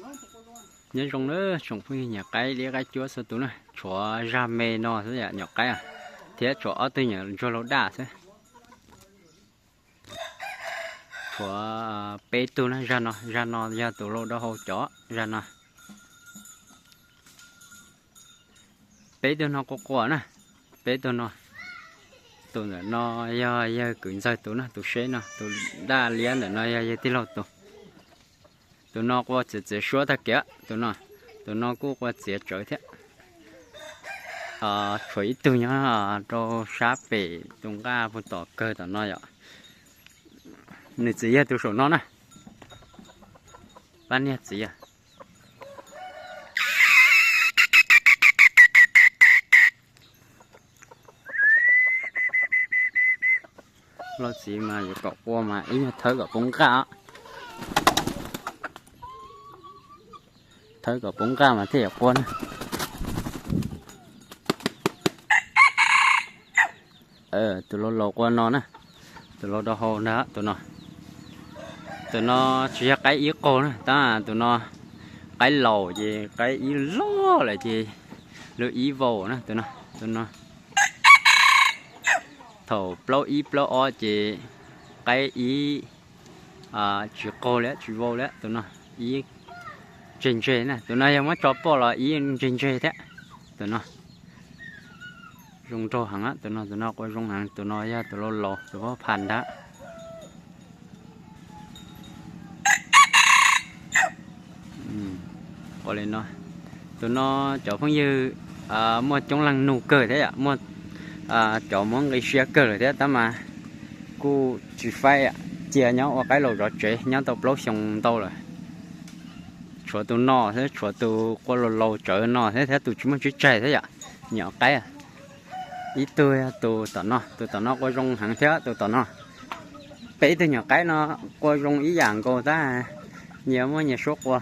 Nyob zoo na tsoom phooj ywg nyom qaib liab qaib cuab txhua tus na, tshuav zaj me no xwb yom nyom qaib, thiab tshuav ob tug nyom ntsuag laus daj xwb. Tshuav peb tug na, zaj no, zaj no yog tus laus dau hau cov zaj no. Peb tug no quaj quaj na, peb tug no. Tus ntawm no yog yawg kwv ntxawg tus na, tus seb no, tus daj liab ntawm no yog yawg tij laug tus. Tus no qua txiav txiav suab tag kiag, tus no, tus no kuj qua txiav tsawv thiab. Tshuav ib tug nyob rau sab pem tus nqaj puag tom kawg tom no yom. Nws txiv yog tus saum no na. Pab niag txiv. Los txiv mas yuav kom qua mas ib nyuag thawb kom poob nqaj. Thawb kom poob nqaj mas thiaj yuav qua na. Tus laus laus qua no na, tus laus dau hau ntag tus no. Tus no tsis yog qaib ib qaug na, tab tus no qaib laus ces qaib ib loj lawm ces lub ib vau na tus no, tus no. Thaum plaub ib plaub ob ces qaib ib tsis qaug li tsis vau li tus no, ib ntseg ntseg na, tus no yog muab tso poj los ib ntseg ntseg thiab. Tus no zoo nraug heev, tus no tus no qua zoo heev, tus no yog tus laus laus tus pab pha ntag. Ua li no, tus no cov phooj ywg muaj coob leej nug kawg thiab yom, muaj cov muab nqi siab kawg lawm thiab tab mas kuj tsis faib, cia nyob ua qaib laus zov tsev nyob tau plaub xyoo ntau lawm. Tshuav tus no thiab tshuav tus qua laus laus tsawv no thiab, thiab tus tsis muaj tsib tsaig thiab yom, nyom qaib. Ib tug yog tus tom no, tus tom no qua zoo heev thiab tus tom no. Peb tug nyom qaib no qua zoo ib yam nkaus tab nyias muaj nyias suab qua.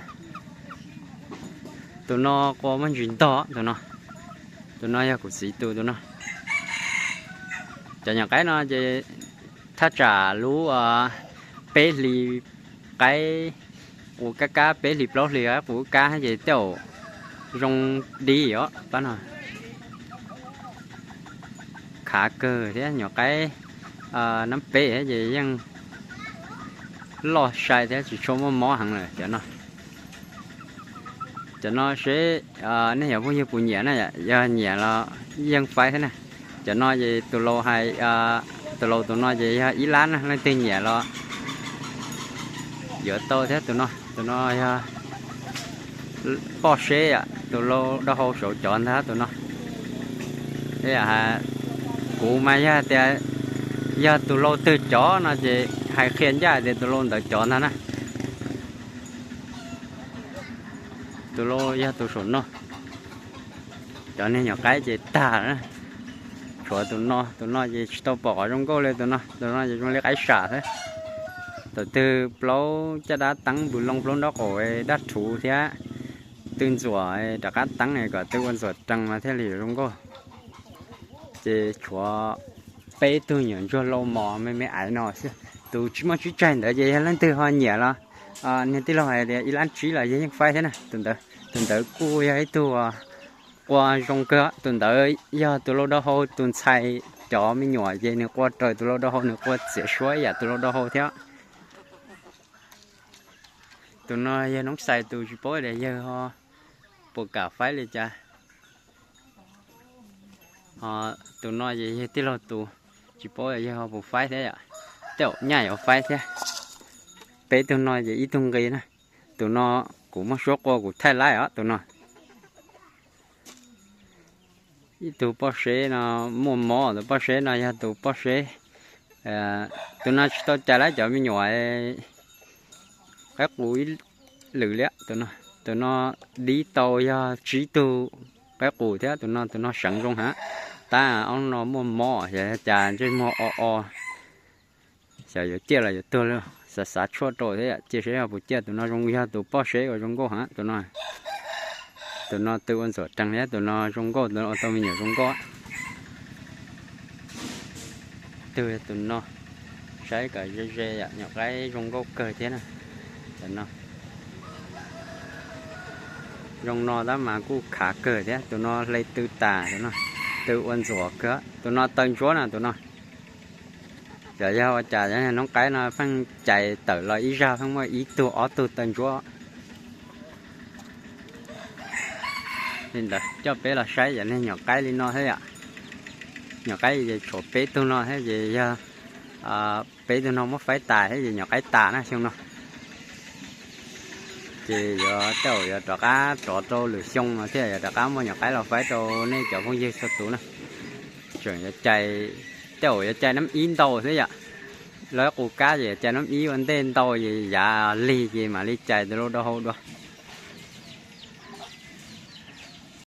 Tus no qua muaj ntsis ntog tus no. Tus no yog kuv txiv tus tus no. Cov nyom qaib no ces thaj tsam lub peb hlis qaib, qus kab kab peb hlis plaub hlis qaib qus kab ces tej zaum zoo dib os pab no. Khav kawg thiab nyom qaib nab peb ces yeej loj sai thiab tsis tshua muaj mob heev lawm cov no. Cov no seb nej cov phooj ywg puas nyiam na, yog nyiam los yeej faib thiab na. Cov no ces tus laus hais, tus laus tus no ces yog ib lab na, leej twg nyiam los yuav tau thiab tus no. Tus no yog poj seb, tus laus dau hau saum cov ntag tus no. Kuv mas yog tias yog tus laus twg cov no ces hais qhia ncaj tias tus laus ntawd cov ntag na. Tus laus yog tus saum no. Cov niag nyom qaib ces tag lawm. Tshuav tus no, tus no ces tsis tau pom qhov zoo nkauj li tus no, tus no ces zoo li qaib sam xwb. Thaum twg plaub caj dab teeb npws loo plaub nraub qaum dab rhuv thiab tw ntxuam rov qab teeb kom tw ua ntxuam rees mas thiaj li yuav zoo nkauj. Ces tshuav peb tug nyuam ntsuag lau mos me me aiv no xwb. Tus tsis muaj tsib tsaig ntawd ces yog leej twg ho nyiam los niag tij laug hais tias ib lab tsib los yog yeej faib thiab na. Tus ntawd, tus ntawd kuj yog ib tug qua zoo kawg. Tus ntawd yog tus laus dau hau tus ntxhais cov me nyuam ces nws qua raws tus laus dau hau, nws qua txiav suab ib yam tus laus dau hau thiab. Tus no yog noob xais tus tsis paub tias yawg ho puas kam faib li cas. Ho tus no ces yog tij laug tus, tsis paub yawg ho puas faib thiab yom. Tej zaum nyaj yuav faib thiab. Peb tug no ces ib tug nqi na. Tus no kuv muab suab qua kuv thaij laib os tus no. Ib tug poj seb no muaj mob, tus poj seb no yog tus poj seb, tus no tsis tau cais lawm cov me nyuam qaib qus ib lwm li. Tus no dib tau yog tsib tug qaib qus thiab. Tus no, tus no seev zoo heev, tab ob no muaj mob xyov cas ntsej muag o o, xyov yuav ciaj los yuav tuag li. Xav xav tshuaj rau thiab, cia seb yog puas ciaj. Tus no zoo yog tus poj seb uas zoo nkauj heev tus no. Tus no tw ua ntxuam rees thiab, tus no zoo nkauj, tus no ua tau me nyuam zoo nkauj. Tus, tus no, saib kom ze ze yom, nyuam qaib zoo nkauj kawg thiab na. Tus no, Zoo no tab mas kuj khav kawg thiab, tus no hle tw tas, tus no tw ua ntxuam kawg. Tus no taw ntsuab no, tus no. Yog, yog ua cas noob qaib no pheej cais tawm los ib zag pheej muaj ib tug ob tug taw ntsuab. Li ntawd coj peb los saib cov niag nyuam qaib li no thiab yom. Nyuam qaib ces tshuav peb tug no thiab ces yog peb tug no muab faib tas thiab ces nyuam qaib tas na xyoo no. Ces yuav tej zaum yuav rov qab rov rau lwm xyoo no thiaj yuav rov qab muaj nyuam qaib los faib rau nej cov phooj ywg txhua tus na. Tseem yuav cais, tej zaum yuav cais nab ib ntau thiab yom. Lawv qus kab ces yuav cais nab ib ua ntej ntau ces yav lig ces mam li cais tus lauj dau hau dua.